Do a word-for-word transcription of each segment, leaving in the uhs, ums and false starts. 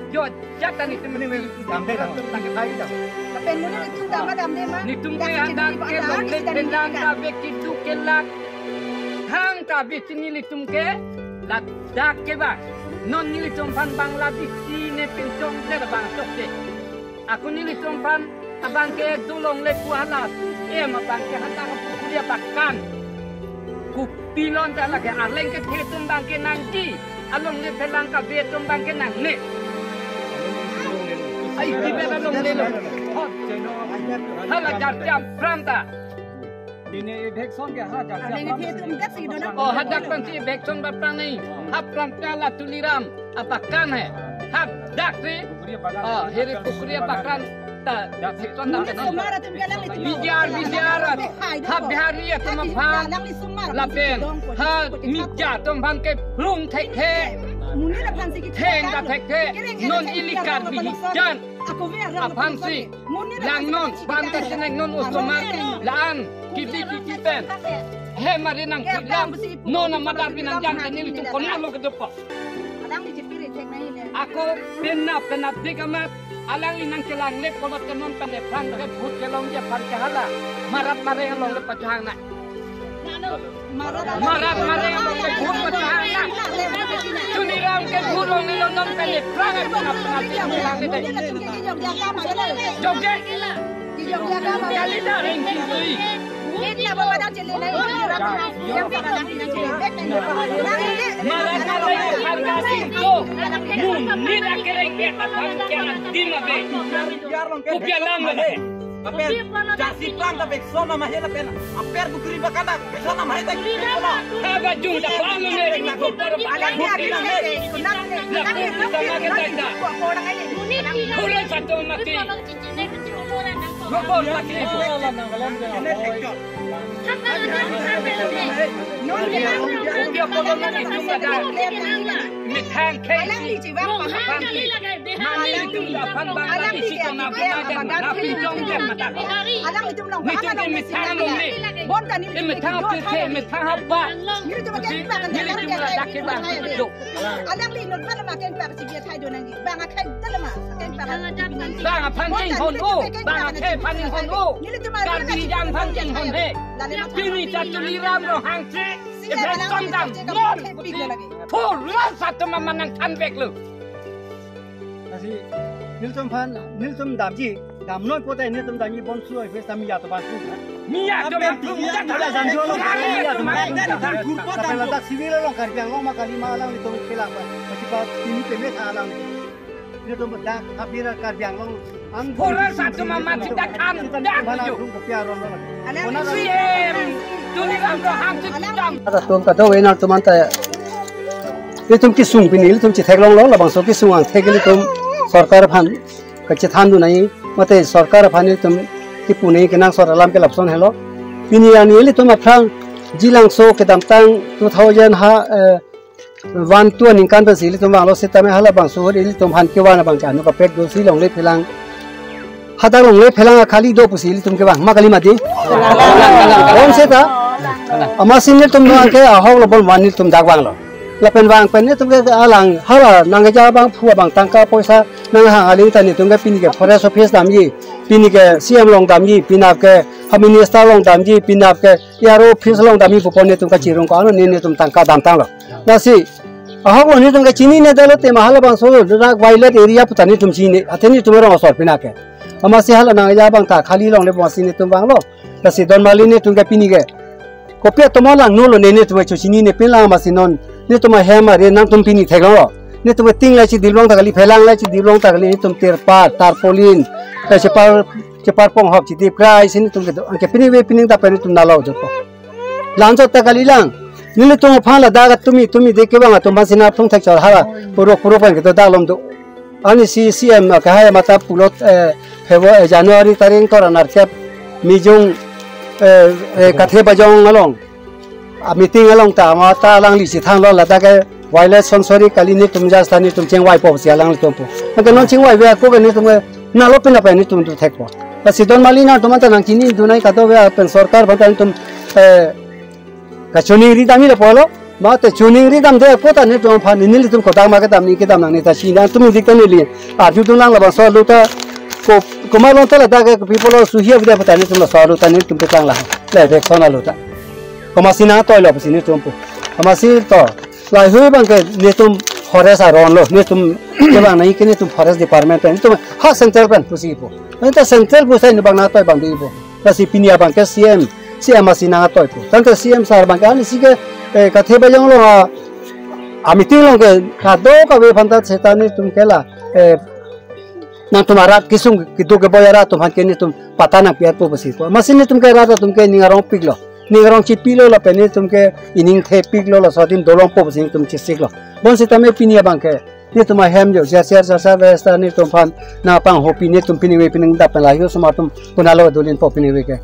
ajat jat ta netum. Ini, ini, damde, damde. Lapen monit netum dam damde ma. Netum ke hadak ke longle pelang ta ave, keduk kelak thang ta ave, chini nelitum ke ladak ke ba. Non nelitum aphan Bangladeshi ne pinchong le bang chokche. Ako nelitum aphan abang ke dolongle pu hala, em abang ke hadak pukuri abakan. Kopilon ta lake arleng kethe atum abang ke nangji, alongle pelang kave atum abang ke nangne. Ai, kibe alonglelo. Hala jarjam pram ta. Nini eviction ke ha jarjam. Arleng kethe atum dak si dona. Oh, hadak pran si eviction ba pran nai. Ha pran ta la Tuliram abakan hai. Hadak si. Oh, hiri pukuri abakan ta eviction na. Monit asomar atum ke alanglitum. Bijar, bijar. Ha Bihari atum aphan. Lapen ha Mija atum aphan ke plung thekthe. Monit aphan si kithek. Theng ta thekthe. Non ili Karbi hijan aphan si. Lang non, bang ta seneng non osomar la-an, kibi kibi pen. He mari nangpilang, non amat arpi nangjang ta nelitum konatlo kedopo. Ako penap penap dik amat, Alangli nangkelang le pulote non pen aphrang ke vote kelongji aphan ke hala marat mareng along le pachehang nang. Marat mareng along ke vote pachehang nang. Tuliram ke vote longle lo, non pen aphrang ke puna puna ti kelang le de. Joget. Kali da reng kintui. Marat mareng harga singko. Munit akereng ke tatang ke adim ave. Kopi alam ave. Apen, jasi plang ta bek sona mahe lapen. Aper bukri bakada bek sona mahe ta. Haba jung ta plang ne. Alang dia bukri ne. Lapu ta ma ke ta. Pura satu mati. Gobor mati. Kopi apotlo nang itum ada. Methang ke. Alang di chibang pahang. Mani itum aphan bang alang di isi dia kona dia bang abagan na pi jong dia mata. Alang itum long nitum ke methang longle. Bon ta ni itum methang ke methang apa? Ni itum ke bang ni itum ada ke bang. Alang di non pala maken pak si dia thai do nang di. Bang akhai dalama maken pak. Bang aphan ke hon o. Bang akhai aphan hon o. Ni itum Karbi jang aphan ke hon he. Pini ta Tuliram Ronghang si. Ibrahim Tom dam non. Pura satu mama nangthan vek lo. Lasi nelitum aphan, nelitum damji, damnoi pote nelitum damji bonsu oi fes tam ya to ban tu. Miya to ban tu, miya to ban tu. Miya to ban tu. Tapi ladak civil along Karbi Anglong ma kali ma alanglitum kelak ba. Pasi pa tini peme tha alang. Nelitum dak habira Karbi Anglong. Pura satu mama tidak kan, tidak mana tujuh. Rum kopi aron lo. Alang C M Tuliram Ronghang si dam. Ada tum kado wena tum anta. Itum kesung pini, itum chetheklonglo, labangso kesung angthek itum sorkar aphan kachethan dun nai, mate sorkar aphan itum kepu nai kenangsot alam ke lapuson helo. Pini ani itum aphrang jilangso kedamtang two thousand ha, eh, one two aningkan pensi ilitum vanglo setame halabangso ahut ilitum aphan kevan abang ke ano kaprek do si longle phelang. Hadak longle phelang akhali do pusi ilitum kevang ma kali mati. Bon seta. Amatsi nelitum no ke ahok lo bon van nelitum dak vanglo. Lapen vang pen nelitum ke alang hala nangkeja abangphu abang tangka poisa nanghang aling ta nelitum ke pini ke forest office damji, pini ke C M along damji, penap ke ha minister along damji, penap ke A R O office along damji pu pon nelitum kachirung ko ano ne nelitum tangka damtanglo. Lasi ahok lo nelitum ke chinine detlo te ma halabangso dak violet area pu ta nelitum chinine, athe nelitum rong asor pina ke. Amatsi hala nangkeja abang ta khali longle amatsi nelitum vanglo. Lasi don mali nelitum ke pini ke kopi atomon lang no lo ne nelitum ke chinine pin lang amatsi non nelitum ahem are nangtum pini theklonglo. Nelitum ke ting la chidip long ta kali, phelang la chidip long ta kali, nelitum tirpal, tarpaulin, eh, chepar, chepar ponghop chidip krai si nelitum kedo. Anke pini ave pining ta pen nelitum nalo jopo. Lang jot ta kali lang. Nelitum aphan ladak tumi tumi de kevang atum aphan si nangtum thekchor hala. Puro puro pen kedo dak lom do. Ani si C M kahai mata pulo, eh, February, eh, January tarik tor anarkep Mijung, eh, eh, Kathe Bajong along. A meeting along ta mata alangli si thanlo ladak ke violation sorry kali nelitum jasta nelitum chingvaipo si alanglitum pu. Anke non chingvai ve ako ke nelitum ke nalo pina pen nelitum tu thekpo. Lasi don mali nangtum anta nangchini dun nai kado ave pen sorkar aphan ta nelitum, eh, kachiningri damji lapulo. Mate chiningri damde ako ta nelitum aphan nelitum kodak ma kedam ni kedam nangne ta si nangtum dik ta neli. Arju dun lang labangso ahut ta ko komat along ta ladak ke people suhi avida pu ta nelitum laso ahut ta nelitum petang la. Le vek son ahut ta. Komatsi nangtoilo pusi nelitum pu. Amatsi to. Lahei abang ke nelitum forest aron lo. Nelitum kevang nai ke nelitum forest department pen. Nelitum ha central pen pusi pu. Anta central pu sai ni abang nangtoi abang di pu. Lasi pini abang ke C M, C M asi nangtoipo. Tangte C M sir abang ke ani si ke, eh, Kathe Bajong along a, a meeting along ke kadokave aphan ta seta nelitum ke la, eh, nangtum arat kesung kedo keboi arat atum aphan ke nelitum patta nangpi-etpo pusi pu. Amatsi nelitum ke arat atum ke ning arongpiklo. Ning arong chipilo lapen nelitum ke ining thepiklo laso adim dolongpo pusi nelitum chesiklo. Bon sitame pini abang ke nelitum ahem jo, jar jar jar jar ves ta nelitum aphan nangpanghopi nelitum pini ave pining dap pen lahei osomar atum konatlo dolinpo pini ave ke.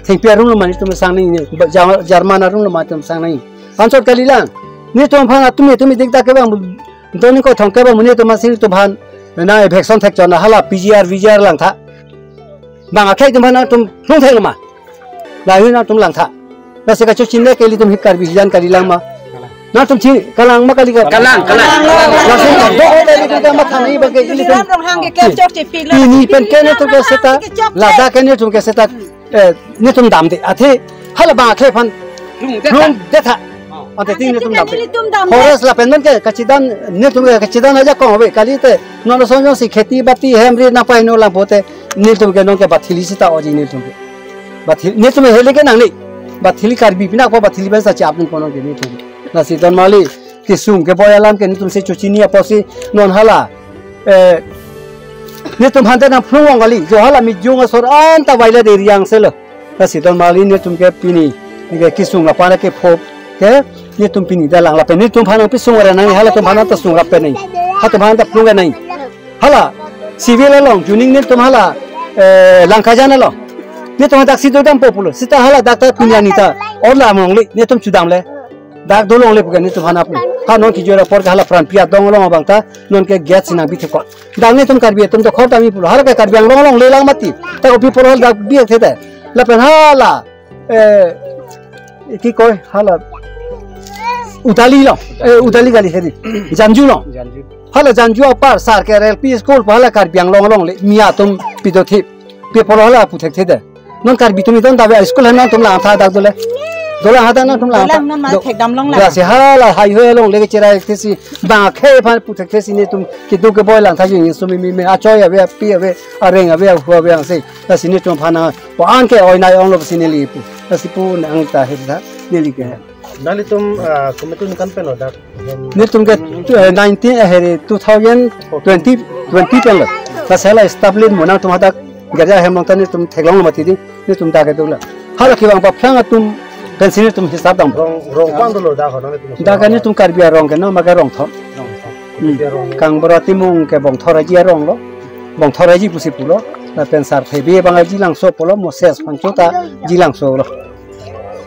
Thengpi arum lo ma nelitum sang nangji, Jar-, German arum lo ma nelitum sang nangji. Ansot kali lang. Nelitum aphan atum nelitum idik dak kevang, doni ko thong kevang nelitum amatsi nelitum aphan nang eviction thekchon hala P G R, V G R langtha. Bang akhai atum aphan nangtum lung thek lo ma. Lahei nangtum langtha. Lasi kachochinine ke ilitum hi Karbi hijan kali lang ma. Nangtum chini, kalang ma kali ka? Kalang, kalang. Langsung ka, do, do, do, do, ma thani ba ke, ilitum. Tuliram Ronghang ke klem chok chepik lo. Pini pen ke netum ke seta, ladak ke netum ke seta, eh, netum damde. Athe, hala bang akhei aphan. Lung detha. Lung detha. Ante tin netum damde. Netum damde. Forest lapen non ke kachidan, netum ke kachidan ajakong ave, kalite. Non son jongsi kheti bati hem ri nangpahingno lang pote, netum ke non ke bathili seta oji netum ke. Bathili, netum heli ke nangne. Bathili Karbi pinak po bathili pen sa chapin po non ke netum. Lasi don mali, kesung keboi alam ke netum si chochini apotsi non hala. Eh, netum aphan ta nangphlung ong kali, jo hala mijung asor anta vaila de riang selo. Lasi don mali netum ke pini, ne ke kesung aphan ke pho, ke netum pini dalang lapen netum aphan nangpisung ora nang, halatum aphan ta sung rap pen nang. Halatum aphan ta phlung nang. Hala, civil along, juning netum hala, eh, Langkajan along. Netum dak si dodam po pulo, seta hala dak ta punya nita, orla among le, netum chudam le. Dak dolong le puke netum aphan pu. Ha non kejor apor ke hala pran piat dong along abang ta, non ke gate si nangbi thekot. Dak netum Karbi atum dokhor tami pulo, hala ke Karbi Anglong along le lang mati. Ta kopi pulo hala dak bi thekte. Lapen hala, eh, ki koi, hala. Utali lo, eh, Utali kali heri. Janju lo. Janju. Hala Janju apar, sar ke L P school, hala Karbi Anglong along le, mi atum pido thip. Pi pulo hala pu thekthede. Non Karbi atum idon dave school han nangtum langtha dak dole. Dolang hadak nangtum langtha. Dolang non ma thekdam long la. Lasi hala hai hoi along le ke cherai thesi bang akhei aphan pu thekthe si netum keduk keboi langtha jing sumi mi me achoi ave, api ave, areng ave, ahu ave angse. Lasi netum aphan nang po an ke oi nai ong lo si neli pu. Lasi pu nang ta he tha neli ke. Nanglitum, ah, kometu ningkan pen lo dak? Netum ke, eh, nineteen, eh, heri two thousand twenty, twenty pen lo. Lasi hala establish mo nangtum hadak gerja hem along ta netum theklong lo mati di, netum dak kedo la. Hala kevang paphrang atum pensi netum hisap dam. Rong, rong ko-an dolo dak ho nanglitum? Dak ke netum Karbi arong ke no ma ke Rongthom. Rongthom. Hmm. Karbi arong. Kangbura Timung ke Bongthor aji arong lo. Bongthor aji pusi pulo. Lapen Sarthe Bey abang aji langso pulo, Moses Phangcho ta aji langso lo.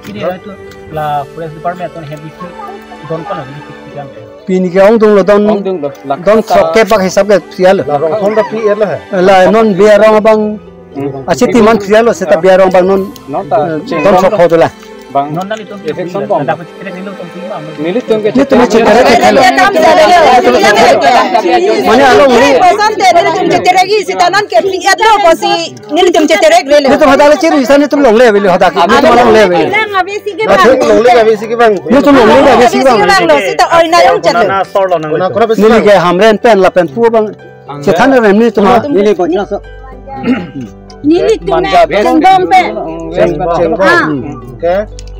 Pini la itu la forest department atum hem isi don kono isi tiga. Pini ke ongdung lo don. Ongdung lo, lakh don kata sok ke bak hisap ke sial. La Rongthom ta pi er lo he. La non Bey arong abang. Hmm. Achi timan sial lo seta Bey arong abang non. Non ta, eh, cheng don don sok lo. Ho dola. Bang. Non nanglitum eviction bom. Dapat kira nilo tong tima. Nelitum ke. Netum cheterek ke thelo. Mane along ni. Pasan te nelitum cheterek isi tanan ke pi er lo pusi. Nelitum cheterek rele. Netum hadak le chiri sa netum longle avelo hadak. Netum longle avelo. Lang ave si ke bang. Netum longle ave si ke bang. Netum longle ave si ke bang. Lo seta oi nai ong chat. Neli ke Hamren pen lapen pu abang. Chethan rem netum ha. Neli ko china so. Nelitum me Chengbong pen. Chengbong. Ah. Ke?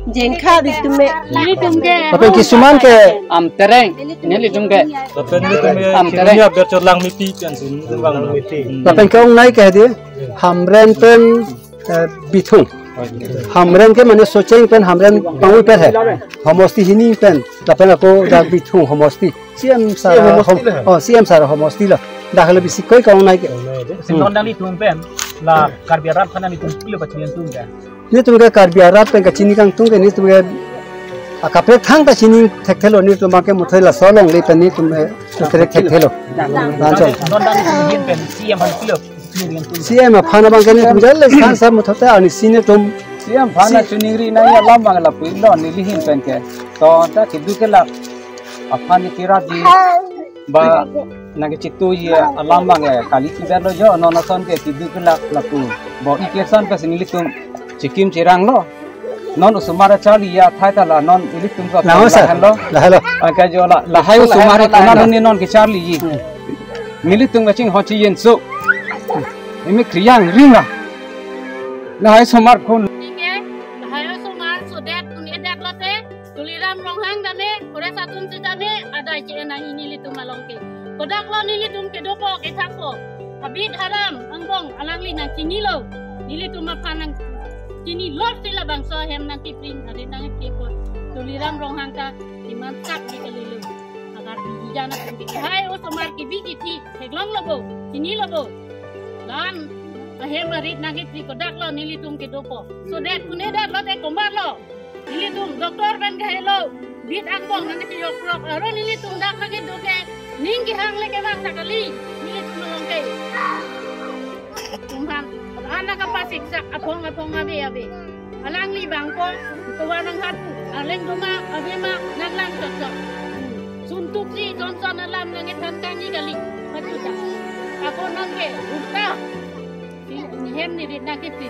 Jengkha atum me. Nelitum ke. Lapen kisuman ke Amtereng. Nelitum ke. Lapen netum ke Amtereng. Kirunia berchor Langmipi pen si netum bang. Lapen ke ong nai ke di. Hamren pen, eh, Bithung. Hamren ke mane Socheng pen Hamren pangui pen he. Homosti hini pen. Lapen ako dak Bithung homosti. C M sar C M homosti hom-, le. Oh, C M sar homosti lo. Dak le bisi koi ka ong nai ke. Ong nai de. Si non nanglitum pen la Karbi arat aphan nanglitum pilo pachini atum ke. Netum ke Karbi arat pen kachini kangtung ke netum ke akaprek thang ta chini thekthelo netum ke muthoi laso longle pen netum, eh, thek thekthelo. Lason. Non nanglitum ahin pen C M aphan pilo. C M aphan abang ke netum jale san sa muthot ta ani si netum. C M aphan si- na chuningri nai alam abang lapu lo neli ahin pen ke. To ta keduk kelak aphan ni kira di ba nangkechitui alam abang, eh, kali kiber lo jo non ason ke keduk kelak lapu. Bo i ke son ke si nelitum chikim chirang lo. Non osomar charli ya thai ta la non ilitum ko. Lahelo sir. Lahelo. Lahelo. Angka jo la lahai osomar ko na non ni non kecharli ji. Hmm. Nelitum kachinghon chi yen so. Imi kriyang ring la. Lahai osomar ko. Nike, lahai osomar sodet un-edet lote. Tuliram Ronghang dame, forest atum si dame, adai che nang nelitum along ke. Kodak lo nelitum kedopo kethakpo. Habit haram, angbong, alangli nangchinilo. Nelitum aphan nangchinilo si labangso ahem nangkipring, arit nangkipon. Tuliram Ronghang ta, iman tak di kalilo. Agar di ijana pun ke. Hai osomar kebi kethi, theklong lo bo, chinilo bo. Dan, ahem arit nangkipri kodak lo nelitum kedopo. Sodet un-edet lote komat lo. Nelitum doctor pen kahelo, bit angbong nangkechiyok prok, aro nelitum dak lagi doke, ning kehang le kevang ta kali, nelitum along ke. Tum aphan, anak apa siksak, aphong aphong ave ave. Alangli bangpo, tovar nanghat pu, aleng doma, abema, nanglang chotchot. Suntuk si, johnson alam nangkethan kangni kali, patuta. Ako nangke, ulta. Si, nihem ni rit nangkepri.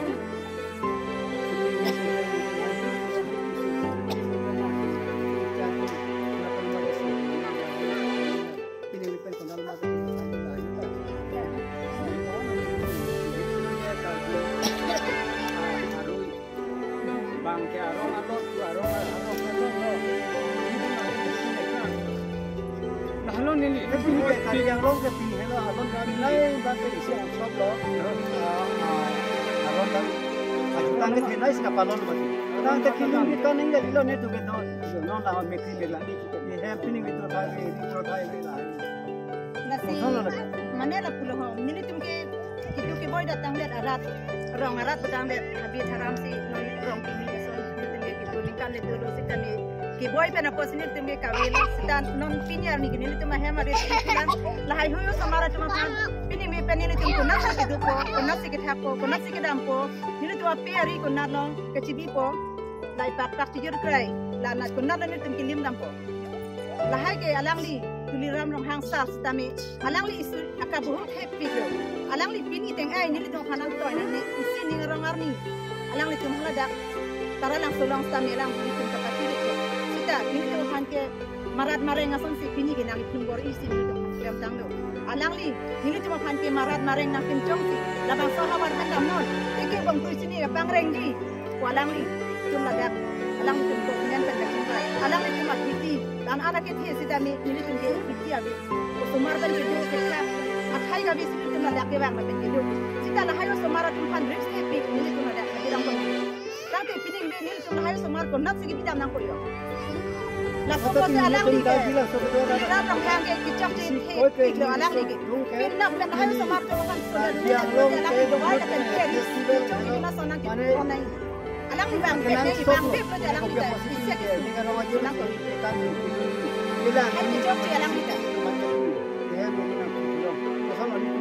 Bang ke arong alon, tu arong, arong alon lo. Lahalon neli. Tapi ni ke tadi yang long ke pini helo, alon kami lain bang ke isi ang shop lo. Ah, ah, alon bang. Aju tang ke thenai sika palon bang. Tang ke kini ni kan ninggal ilo ni tu ke don. Non la mekri ke la. Ni hem pini ni tu thai, ni tu thai ke la. Lasi, Kosonlo lasi? Mane lapulo ho, nelitum ke, kedo keboi datang det arat, rong arat datang det, habit haram si, non rong kimi ason, nelitum ke kedo ningkan le dolo sitame, keboi pen apotsi nelitum ke kave lo, sita non pini arni ke nelitum ahem arit, sita lahai hui osomar atum aphan, pini me pen nelitum konat si kedopo, konat si kethakpo, konat si kedampo, nelitum ape ari konat lo, kechibipo, lai pak pak chijur krai, la nat konat lo nelitum kelim dampo. Lahai ke alangli Tuliram Ronghang sir sitame, alangli isi akabohut hepik lo. Alangli pini teng ai nelitum aphan nangtoi nangne, isi ning arong arni. Alanglitum haladak Taralangso along sitame alanglitum kapatiri ke. Sita nelitum aphan ke marat mareng asonsi pini ke nanglitum bor-i si nelitum aphan klemtang lo. Alangli nelitum aphan ke marat mareng nangpinchongsi, labangso ahavar pen damnon, teke bongkrui chini kapangrengji pu alanglitum ladak, alanglitum ko men pen kachingvai, alanglitum akiti, dan anak kethe sitame nelitum ke akiti ave. Osomar pen kedo seta, akhai kave si nelitum ladak kevang pen kedo. Sita lahai osomar atum aphan risk hepik nelitum ladak kevang pen. Tangte pining be nelitum lahai osomar konat si kebi dam nangkok yo. Laso apotsi alangli ke, Tuliram Ronghang ke kechokche hepik lo alangli ke. Pinap pen lahai osomar atum aphan sudah dulu alangli dovai lapen ke risk kechokche na sonang ke konai. Alangli bang ke, bang ke, alangli ta, isi ke, nang ko. Hai kechokche alangli ta.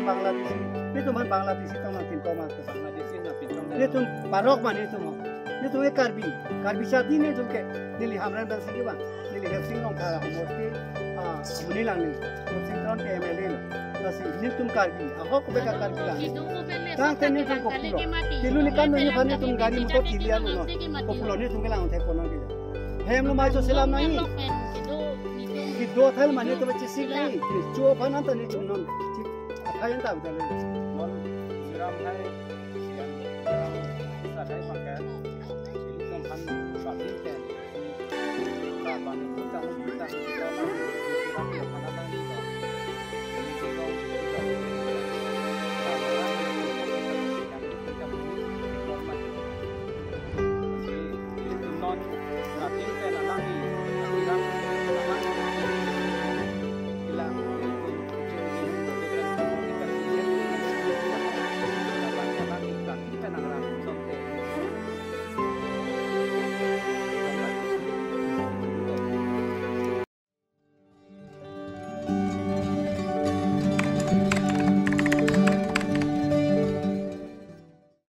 Bangladeshi, nelitum aphan Bangladeshi tong nangpinchong ma? Bangladeshi nangpinchong. Nelitum parok ma nelitum. Nelitum ke Karbi, Karbi jadi nelitum ke, neli Hamren Dansiri bang. Neli Hepsing Rongphar ahormu ke, ah, amonit lang neli. Hepsing Teron ke M L A lo. Lasi nelitum Karbi, ahok beka Karbi lang. Tangte nelitum kopulo. Tilu ni kan nelitum gari motor kili anu lo. Kopulo nelitum kelang thek ponang di. Hem lo mai so selam nang. Kedo athai mane to chesik nang. Cho aphan anta nelitum non. Athai anta bidal. Non Mizoram hai, Siang, Siang, Siang hai pakai. Nelitum aphan babin ke. Babin utang, utang, utang.